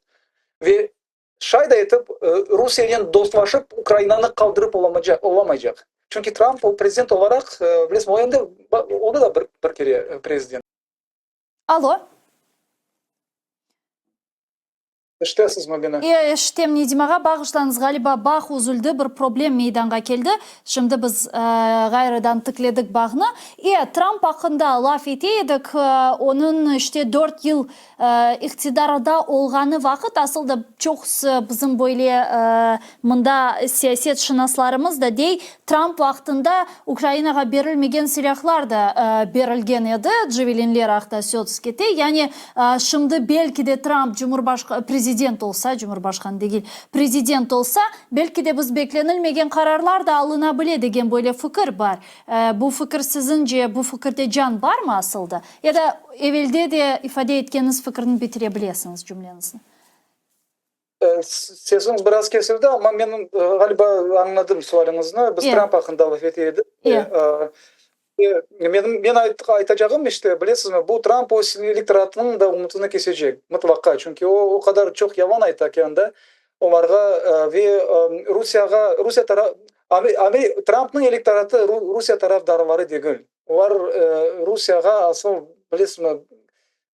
Ve şay da etip, Rusiyenen dostlaşıp, Ukrainanı qaldırıp olamaycaq. Çünki Tramp o prezident olaraq, bilesiñ, o endi oldı da bir kere prezident. Alo. Eşitesizmi meni? E, eşitem, Nedim ağa, bağışlañız, ğaliba bağ üzüldi, bir problem meydanğa keldi. Şimdi biz ğayrıdan tikledik bağnı. E, Tramp aqqında laf ete edik, onıñ işte dört yıl iqtidarda olğanı vaqıt, asıl da çoqusı bizim böyle mında siyasetşınaslarımız da dey, Tramp vaqtında Ukrainağa berilmegen silâhlar da berilgen edi, Javelinler aqta söz kete. Yani, şimdi belki de Tramp cumhurbaşqan, prezident olsa, cumhurbaşqanı degil, prezident olsa, belki de biz beklenilmegen qararlar da alına bile degen böyle fikir bar. Bu fikir siziñce, bu fikirde can barmı asıl da? Ya da evelde de ifade etkeniñiz fikirni bitire bilesiñiz cümleñizni. Sesiñiz biraz kesildi, amma men, ğaliba, añladım sualiñizni. Biz Tramp aqqında laf ete edik. Menim, men aytacağım, işte, bilesizmi, bu Tramp öz elektoratınıñ da ümütini kesecek, mıtlaqa. Çünki o, o qadar çoq yalan ayta ki anda olarğa ve Rusiyağa, Rusiya tara, Trampnıñ elektoratı Rusiya tarafdarları degil. Olar Rusiyağa asıl, bilesizmi,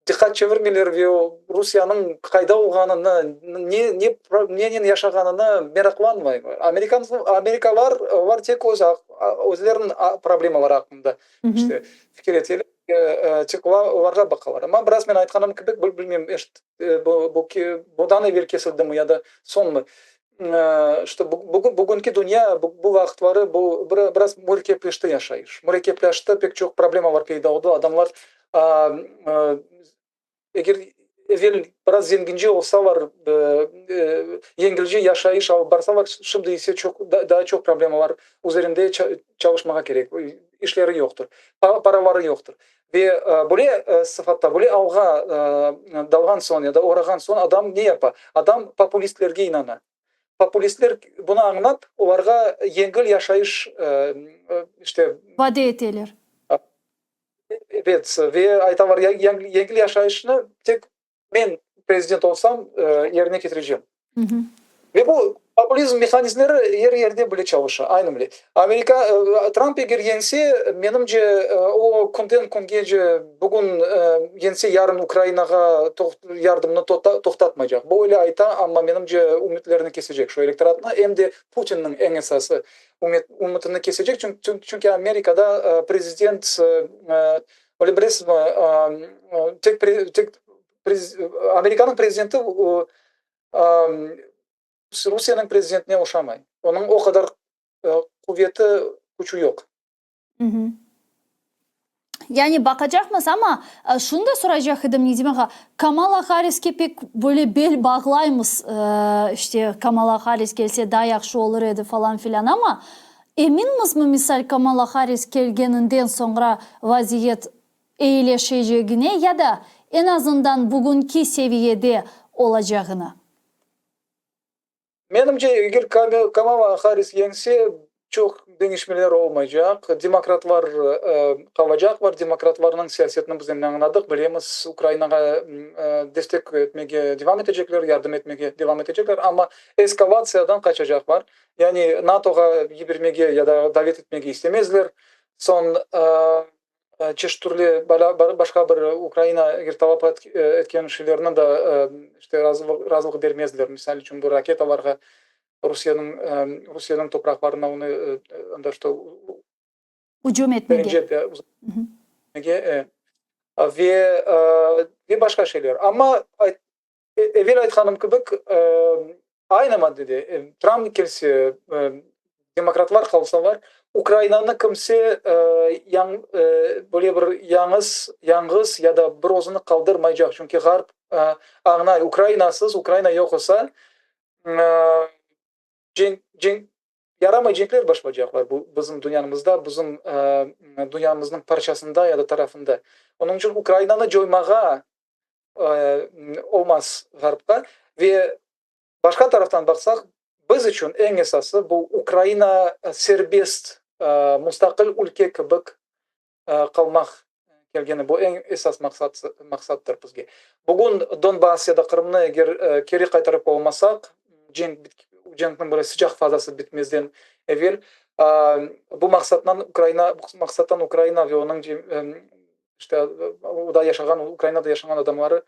diqqat çevirmeyler ve Rusiyanıñ qayda olğanını, ne, ne, nenen yaşağanını meraqlanmaylar. Amerikan, amerikalar, olar tek öz, özleriniñ problemaları aqqında işte fikir eteler, tek olarğa baqalar. Amma biraz men aytqanım kibi, bilmeyim, bu, bu, bundan evel kesildimi ya da soñmı, işte bugünki dünya, bu vaqıtları bu biraz mürekkepleşti yaşayış. Mürekkepleşti, pek çoq problemalar peyda oldı. Adamlar eger evel biraz zengince olsalar, yengilce yaşayış alıp barsalar, şimdi ise çoq, daa çoq problemalar üzerinde çalışmağa kerek. İşleri yoqtır, paraları yoqtır. Ve böyle sıfatta, böyle alğa dalğan soñ ya da oğrağan soñ adam ne yapa? Adam populistlerge inana. Populistler bunı añlap, olarğa yengil yaşayış, işte. Vade eteler. Evet, ve aytalar, yengil yaşayışnı tek men prezident olsam, yerine ketirecem. Ve bu populizm mehanizmleri er yerde bile çalışa, aynı bile. Amerika, Tramp eger yeñse, menimce, o künden küngece, bugün yeñse, yarın Ukrainağa yardımnı toqtatmaycaq. Bu öyle ayta, amma menimce, ümütlerini kesecek şu elektoratnı, em de Putinniñ eñ esası ümütini kesecek, çünki Amerikada prezident, öyle bilesizmi, tek tek Amerikanıñ prezidenti Rusiyeniñ prezidentine oşamay. Onıñ o qadar quveti, küçü yoq. Yani baqacaqmız, amma şunı da soraycaq edim, Nedim ağa, Kamala Harriske pek böyle bel bağlaymız, işte Kamala Harris kelse daa yahşı olur edi falan filan, amma eminmizmi, misal, Kamala Harris kelgeninden soñra vaziyet eyileşecegine ya da eñ azından bugünki seviyede olacağına? Menimce, eger Kamala Harris yeñse, çoq deñişmeler olmaycaq. Demokratlar qalacaqlar. Demokratlarnıñ siyasetini biz endi añladıq, bilemiz, Ukrainağa destek etmege devam etecekler, yardım etmege devam etecekler, amma eskalatsiyadan qaçacaqlar. Yani NATOğa yibermege ya da davet etmege istemezler. Soñ çeşit türlü başqa bir Ukraina eger talap etken şeylerni da işte razılıq bermezler. Misal içün, bu raketalarğa Rusiyeniñ Rusiyeniñ topraqlarına onı anda şto ücüm etmege ve ve başqa şeyler. Amma evel aytqanım kibi, aynı maddede Tramp kelse, demokratlar qalsalar, Ukrainanı kimse böyle bir yañız, yañğız ya da bir özüni qaldırmaycaq, çünki Ğarp añlay, Ukrainasız, Ukraina yoq olsa, cenk, cenk, yaramay cenkler başlaycaqlar bu bizim dünyanımızda, bizim dünyamıznıñ parçasında ya da tarafında. Onıñ içün Ukrainanı coymağa olmaz Ğarpqa. Ve başqa taraftan baqsaq, biz içün eñ esası bu Ukraina serbest, mustaqil ülke kibik. qalmaq kelgeni, bu eñ esas maqsat, maqsattır bizge. Bugün Donbass ya da Qırımnı eger keri qaytarıp olmasaq, cenk, cenkniñ böyle sıcaq fazası bitmezden evel, bu maqsatnan Ukraina, bu maqsattan Ukraina ve onıñ işte oda yaşağan, Ukrainada yaşağan adamları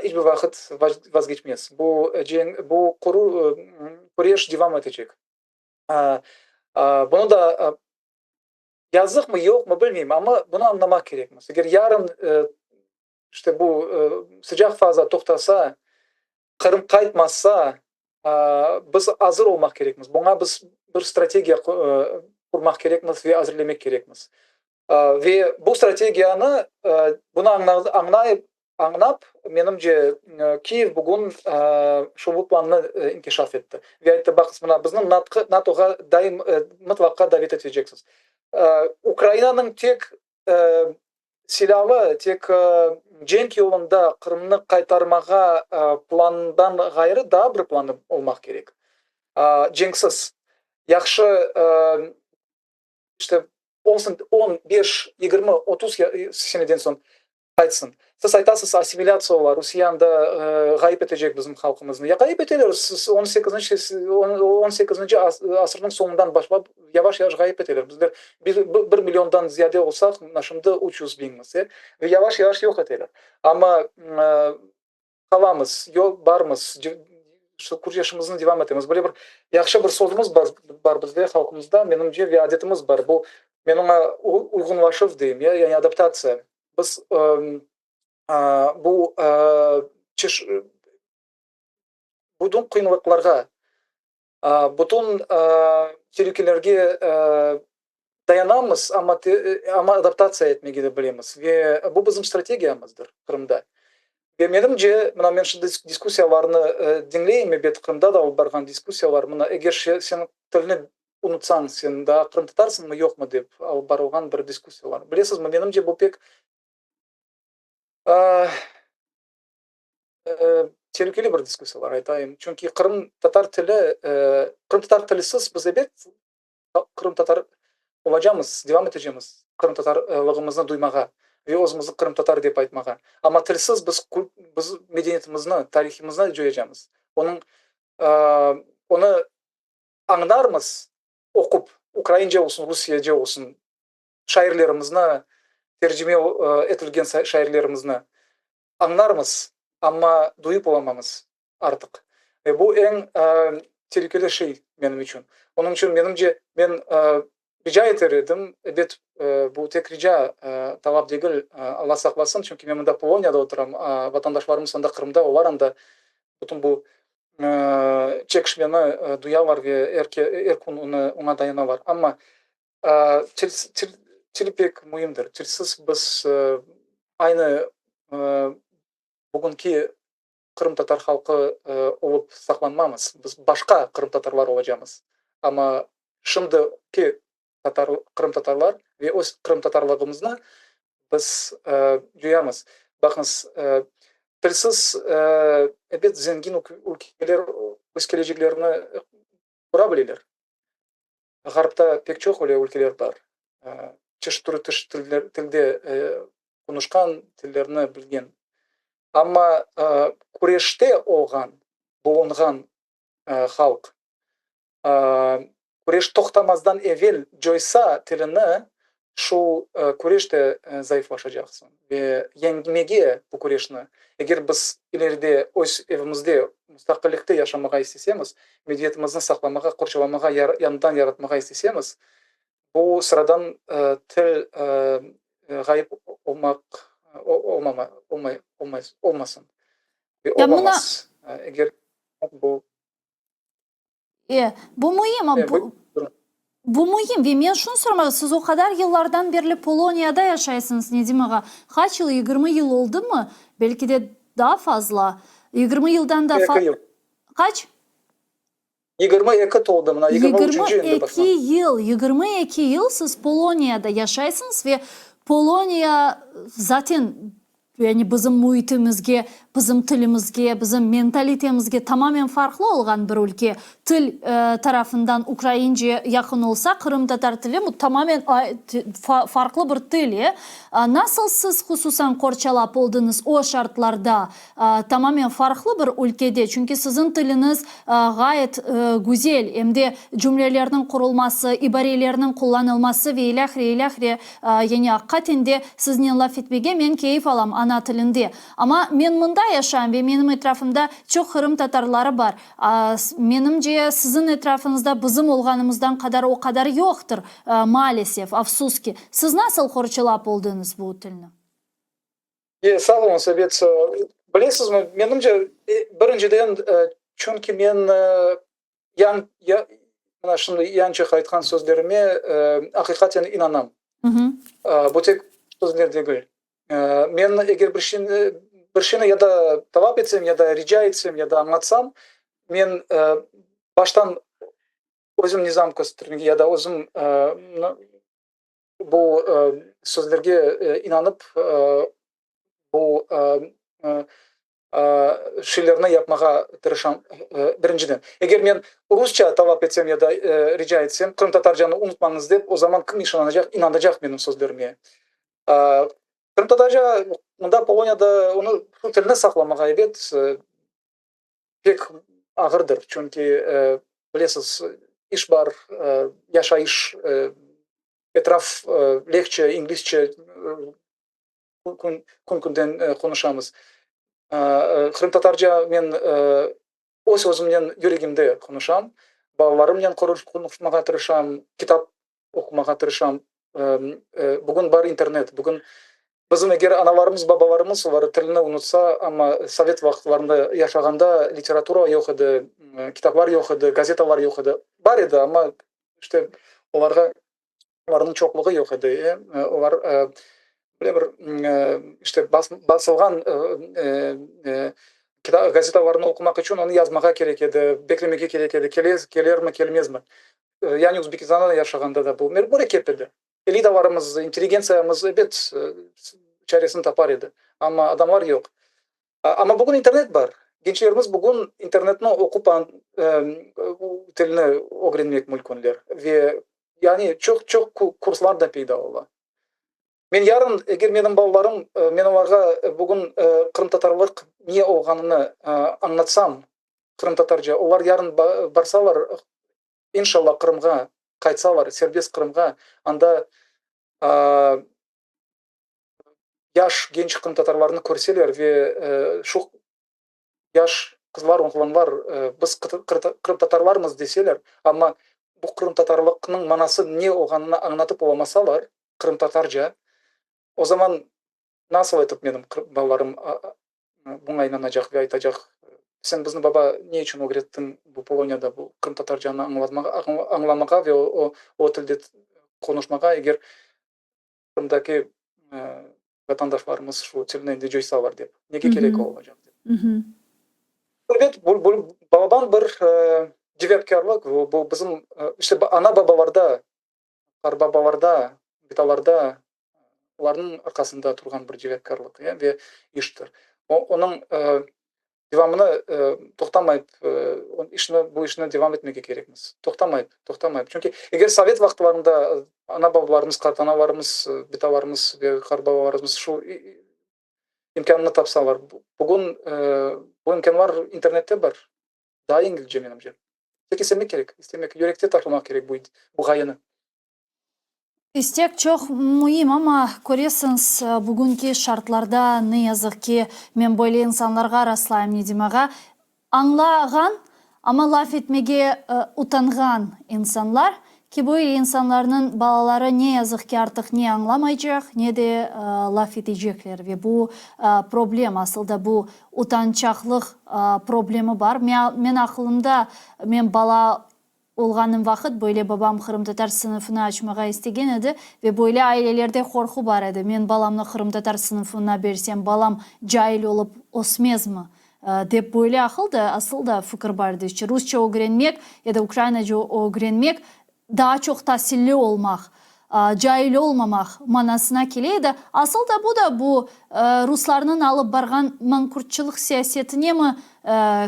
iç bir vaqıt vazgeçmez. Bu cenk, bu küreş devam etecek. Bunı da Yazıqmı, yoqmı, bilmeyim, amma bunı añlamaq kerekmiz. Eger yarın, işte, bu sıcaq faza toqtasa, Qırım qaytmasa, biz azır olmaq kerekmiz. Buña biz bir strategiya qurmaq kerekmiz ve azırlemek kerekmiz. Ve bu strategiyanı, bunı añlayıp, Añlap, menimce, Kiyev bugün şu bu plannı inkişaf etti. Ve ayttı, baqıñız, mına, bizni NATOğa daim, mıtlaqqa davet eteceksiz. Ukrainanıñ tek silâlı, tek cenk yolunda Qırımnı qaytarmağa planından ğayrı daa bir planı olmaq kerek. Cenksiz. Yahşı, işte, olsun, on, beş, 20, 30 seneden soñ Qaytsın. Siz aytasız, assimilâtsiya ola, Rusiye anda ğayıp etecek bizim halqımıznı. Ya ğayıp eteler, siz on sekizinci, on sekizinci asırnıñ soñundan başlap yavaş-yavaş ğayıp eteler. Bizler bir milliondan ziyade olsaq, mına şimdi 300 biñmiz, e, ve yavaş-yavaş yoq eteler. Amma qalamız, barmız, şu küreşimizni devam etemiz. Böyle bir yahşı bir sözümiz bar, bar bizde, halqımızda, menimce, ve adetimiz bar. Bu, men oña uyğunlaşuv deyim, ya, yani adaptatsiya. Biz bu çeş bütün qıyınlıqlarğa, bütün telükelerge dayanamız, amma amma adaptatsiya etmege de bilemiz. Ve bu bizim strategiyamızdır Qırımda. Ve menimce, mına men şimdi diskussiyalarnı diñleyim, ebet, Qırımda da alıp barğan diskussiyalar, mına eger sen tilni unutsañ, sen daa qırımtatarsıñmı, yoqmı dep alıp barılğan bir diskussiyalar. Bilesizmi, menimce bu pek telükeli bir diskussiyalar, aytayım. Çünki qırımtatar tili, qırımtatar tilisiz biz ebet qırımtatar olacamız, devam etecemiz qırımtatarlığımıznı duymağa ve özümizni qırımtatar dep aytmağa. Amma tilsiz biz biz medeniyetimizni, tarihimizni coyacamız. Onıñ onı añlarmız oqup, ukraince olsun, rusiyece olsun, şairlerimizni, tercime etilgen şairlerimizni añlarmız, amma duyıp olamamız artıq. Ve bu eñ telükeli şey menim içün. Onıñ içün, menimce, men rica eter edim, ebet, bu tek rica, talap degil, Alla saqlasın, çünki men mında Poloniyada oturam, vatandaşlarımız anda Qırımda, olar anda bütün bu çekişmeni duyalar ve er kün oña dayanalar. Amma til, til, til pek müimdir. Tilsiz biz aynı bugünki qırımtatar halqı olıp saqlanmamız, biz başqa qırımtatarlar olacamız. Amma şimdiki tatar, qırımtatarlar ve öz qırımtatarlığımıznı biz coyamız. Baqıñız, tilsiz, ebet, zengin ülkeler öz keleceklerini qura bileler. Ğarpta pek çoq öyle ülkeler bar, çeşit türlü tilde qonuşqan, tillerni bilgen. Amma küreşte olğan, bulunğan halq, küreş toqtamazdan evel coysa tilini, şu küreş de zayıflaşacaqsıñ. Ve yeñmege bu küreşni, eger biz ileride öz evimizde, mustaqillikte yaşamağa istesemiz, medeniyetimizni saqlamağa, qorçalamağa, yañıdan yaratmağa istesemiz, bu sıradan til ğayıp olmaq, olmama, olmay, olmay, olmasın ve olamaz. Eger bu. E, bu müim, bu, bu müim ve men şunı sormaq, siz o qadar yıllardan berli Poloniyada yaşaysıñız, Nedim ağa, qaç yıl, 20 yıl oldımı? Belki de daa fazla, 20 yıldan da fa... Qaç? 22 toldı, mına 23-nci endi başlandı. 22 yıl, 22 yıl siz Poloniyada yaşaysıñız ve Poloniya zaten. Yani bizim müitimizge, bizim tilimizge, bizim mentalitemizge tamamen farqlı olğan bir ülke. Til tarafından ukraince yaqın olsa, qırımtatar tili tamamen farqlı bir til. Nasıl siz hususan qorçalap oldıñız o şartlarda, tamamen farqlı bir ülkede? Çünki siziñ tiliñiz ğayet güzel, em de cümlelerniñ qurulması, ibarelerniñ qullanılması ve ilâhre, ilâhre, yani aqiqaten de siznen laf etmege men keyif alam ana tilinde. Amma men mında yaşayım ve menim etrafımda çoq qırımtatarları bar. Menimce, siziñ etrafıñızda bizim olğanımızdan qadar o qadar yoqtır, maalesef, afsus ki. Siz nasıl qorçalap oldıñız bu tilni? Sağ oluñız, ebet. Bilesizmi, menimce, birinciden, çünki men yan, mına şimdi yañçıq aytqan sözlerime aqiqaten inanam. Bu tek sözler degil. Men eger bir şeyni, bir şeyni ya da talap etsem, ya da rica etsem, ya da añlatsam, men baştan özüm nizam köstermege ya da özüm bu sözlerge inanıp, bu şeylerni yapmağa tırışam, birinciden. Eger men rusça talap etsem ya da rica etsem, qırımtatarcanı unutmañız dep, o zaman kim işanacaq, inanacaq menim sözlerime? Qırımtatarca mında Poloniyada onı, şu tilni saqlamağa, ebet, pek ağırdır, çünki, bilesiz, iş bar, yaşayış, etraf lehçe, inglizce kün-künden qonuşamız. Qırımtatarca men öz özümnen yüregimde qonuşam, balalarımnen qonuşmağa tırışam, kitap oqumağa tırışam. Bugün bar internet, bugün bizim eger analarımız, babalarımız olar tilini unutsa, amma sovet vaqıtlarında yaşağanda literatura yoq edi, kitaplar yoq edi, gazetalar yoq edi. Bar edi, amma işte olarğa olarnıñ çoqluğı yoq edi. Olar böyle bir işte basılğan gazetalarnı oqumaq içün onı yazmağa kerek edi, beklemege kerek edi, kelermi, kelmezmi. Yani Özbekistanda yaşağanda da bu mürekkep edi. Elitalarımız, intelligentsiyamız, ebet, çaresini tapar edi, amma adamlar yoq. Amma bugün internet bar. Gençlerimiz bugün internetni oqup tilni ögrenmek mümkünler. Ve yani çoq-çoq kurslar da peyda ola. Men yarın, eger menim balalarım, men olarğa bugün qırımtatarlıq ne olğanını añlatsam qırımtatarca, olar yarın barsalar, inşallah Qırımğa qaytsalar, serbest Qırımğa, anda yaş, genç qırımtatarlarnı körseler ve şu yaş qızlar, oğlanlar biz qırımtatarlarmız deseler, amma bu qırımtatarlıqnıñ manası ne olğanını añlatıp olamasalar qırımtatarca, o zaman nasıl etip menim balalarım buña inanacaq ve aytacaq, sen bizni, baba, ne içün ögrettiñ bu Poloniyada bu qırımtatarcanı añlamağa ve o tilde qonuşmağa, eger Qırımdaki vatandaşlarımız şu tilni endi coysalar dep, nege kerek o olacaq dep. Elbet, bu balaban bir cevapkârlıq, bu bizim işte ana-babalarda, qartbabalarda, bitalarda, olarnıñ arqasında turğan bir cevapkârlıq ve iştir. Onıñ Devamını toqtamayıp, işni, bu işni devam etmege kerekmiz. Toqtamayıp, toqtamayıp. Çünki eger sovet vaqıtlarında ana-babalarımız, qartanalarımız, bitalarımız ve qartbabalarımız şu imkânnı tapsalar, bugün bu imkânlar internette bar. Daa yengilce, menimce. Tek istemek kerek, istemek, yürekte taşlamaq kerek bu bu ğayeni. İstek çoq müim, amma, köresiñiz, bugünki şartlarda, ne yazıq ki, men böyle insanlarğa rastlayım, Nedim ağa, añlağan, amma laf etmege utanğan insanlar, ki böyle insanlarnıñ balaları, ne yazıq ki, artıq ne añlamaycaq, ne de laf etecekler. Ve bu problem, asıl da bu utançaqlıq problemi bar. Men aqılımda, men bala Olğanım vaqıt böyle babam qırımtatar sınıfını açmağa istegen edi ve böyle ailelerde qorqu bar edi, men balamnı qırımtatar sınıfına bersem balam cail olıp ösmezmi? dep böyle aqıl da, asıl da fikir bar edi. İşte rusça ögrenmek ya da ukrainaca ögrenmek daa çoq tasilli olmaq. Cail olmamaq manasına kele edi. Asıl da bu da bu ruslarnıñ alıp barğan mankurtçılıq siyasetinemi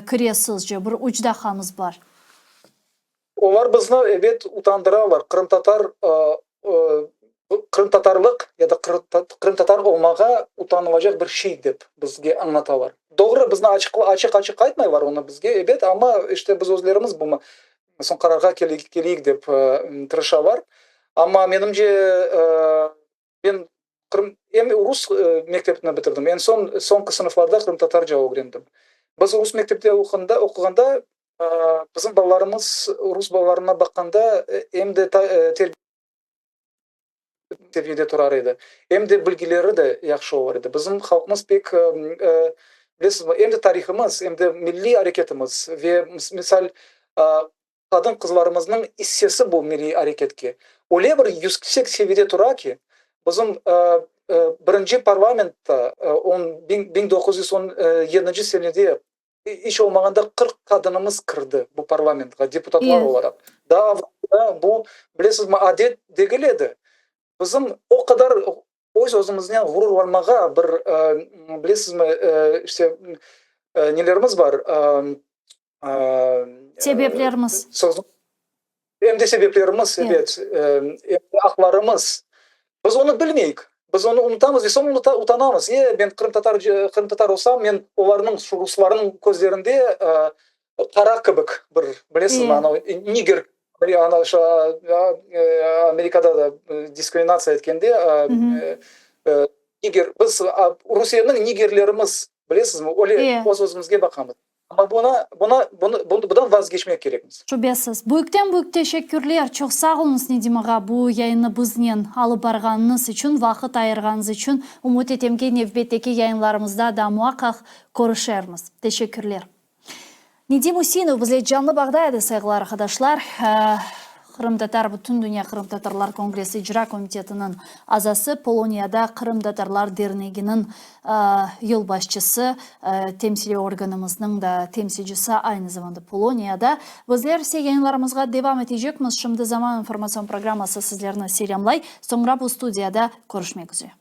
kire sizce? Bir üç daqqamız bar. Olar bizni, ebet, utandıralar. Qırımtatar, qırımtatarlıq ya da qırımtatar olmağa utanılacaq bir şey dep bizge añlatalar. Doğru, bizni açıq-açıq aytmaylar onı bizge, ebet, amma işte biz özlerimiz bunı soñ qararğa keleyik dep tırışalar. Amma menimce, men Qırım, em rus mektebini bitirdim, eñ soñ, soñki sınıflarda qırımtatarca ögrendim. Biz rus mektepte oquğanda, bizim balalarımız rus balalarına baqqanda em de seviyede turar edi, em de bilgileri de yahşı olur edi. Bizim halqımız pek, bilesizmi, em de tarihımız, em de milliy areketimiz ve, misal, qadın-qızlarımıznıñ issesi bu milliy areketke öyle bir yüksek seviyede tura ki, bizim birinci parlamentta on 1917 senede İç olmağanda 40 qadınımız kirdi bu parlamentqa deputatlar olaraq. Daa Avropada bu, bilesizmi, adet degil edi. Bizim o qadar öz-özümiznen ğururlanmağa bir, bilesizmi, işte, nelerimiz bar, Sebeplerimiz. Em de sebeplerimiz, ebet, em de aqlarımız. Biz onı bilmeyik, biz onı unutamız ve soñ utanamız. E, men qırımtatar, qırımtatar olsam, men olarnıñ, şu ruslarnıñ közlerinde qara kibik bir, bilesizmi, anau niger, ana şu Amerikada da diskriminatsiya etkende, niger, biz Rusiyeniñ nigerlerimiz, bilesizmi, öyle öz-özümizge baqamız. Amma buna, buna, bunı, bundan vazgeçmek kerekmiz. Şübesiz. Büyükten-büyük teşekkürler. Çoq sağ oluñız, Nedim ağa, bu yayınnı biznen alıp barğanıñız içün, vaqıt ayırğanıñız içün. Ümüt etem ki, nevbetteki yayınlarımızda da muaqqaq körüşermiz. Teşekkürler. Nedim Üseinov bizle canlı bağda edi, sayğılı arqadaşlar. Qırımtatar Bütündünya qırımtatarlar kongressi icra komitetiniñ azası, Poloniyada Qırımtatarlar derneginiñ yolbaşçısı, temsiliy organımıznıñ da temsilcisi aynı zamanda Poloniyada. Bizler ise yayınlarımızğa devam etecekmiz. Şimdi Zaman informatsion programması sizlerni selâmlay. Soñra bu studiyada körüşmek üzre.